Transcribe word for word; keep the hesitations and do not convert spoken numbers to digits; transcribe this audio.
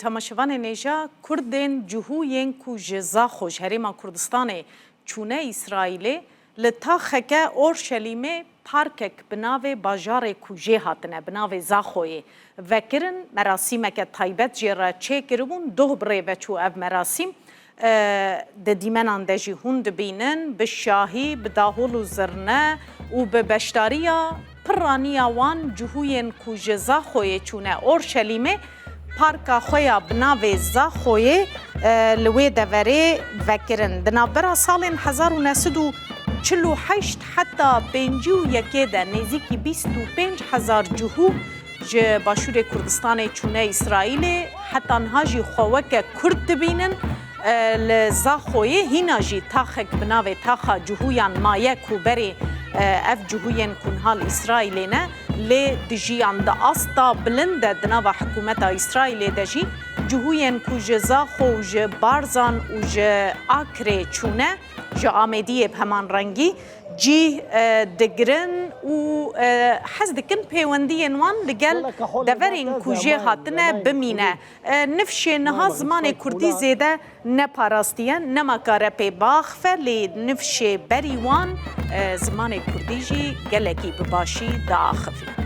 Temaşevanên hêja, Kurdên cihû yên ku ji Zaxo ji Herêma Kurdistanê çûne Îsraîlê, li taxeke Orşelîmê parkek bi navê Bajarê ku jê hatine, bi navê Zaxoyê vekirin, merasîmeke taybet jê re çêkiribûn, doh bi rê ve çû ev merasîm. E, di dîmenan de jî hûn dibînin, bi şahî, bi dahol û zirne û bi beşdariya piraniya wan cihûyên ku ji Zaxoyê çûne Orşelîmê, parka xwe ya bi navê Zaxoyê, e, li wê deverê vekirin. Di navbera salên hezar û neh sed û çil û heşt heta pêncî û yekê de nêzîkî bîst û pênc hezar cihû ji Başûrê Kurdistanê çûne Îsraîlê, heta niha jî xwe weke Kurd dibînin. E, li Zaxoyê hîna jî taxek bi navê Taxa Cihûyan maye ku berê, e, ev cihûyên ku niha li Îsraîlê ne, lê dijiyan di asta bilind de di nava hikûmeta Îsraîlê de jî cihûyên ku ji Zaxo û ji Barzan û ji Akrê çûne, ji Amêdiyê bi heman rengî cîh, e, digirin û, e, hez dikin pêwendiyên wan li gel deverên ku jê hatine bimîne. E, nifşê niha zimanê kurdî zêde ne parastiye, nema ka repê biaxife, lê nifşê berî wan, e, zimanê kurdî jî gelekî bi başî diaxivî.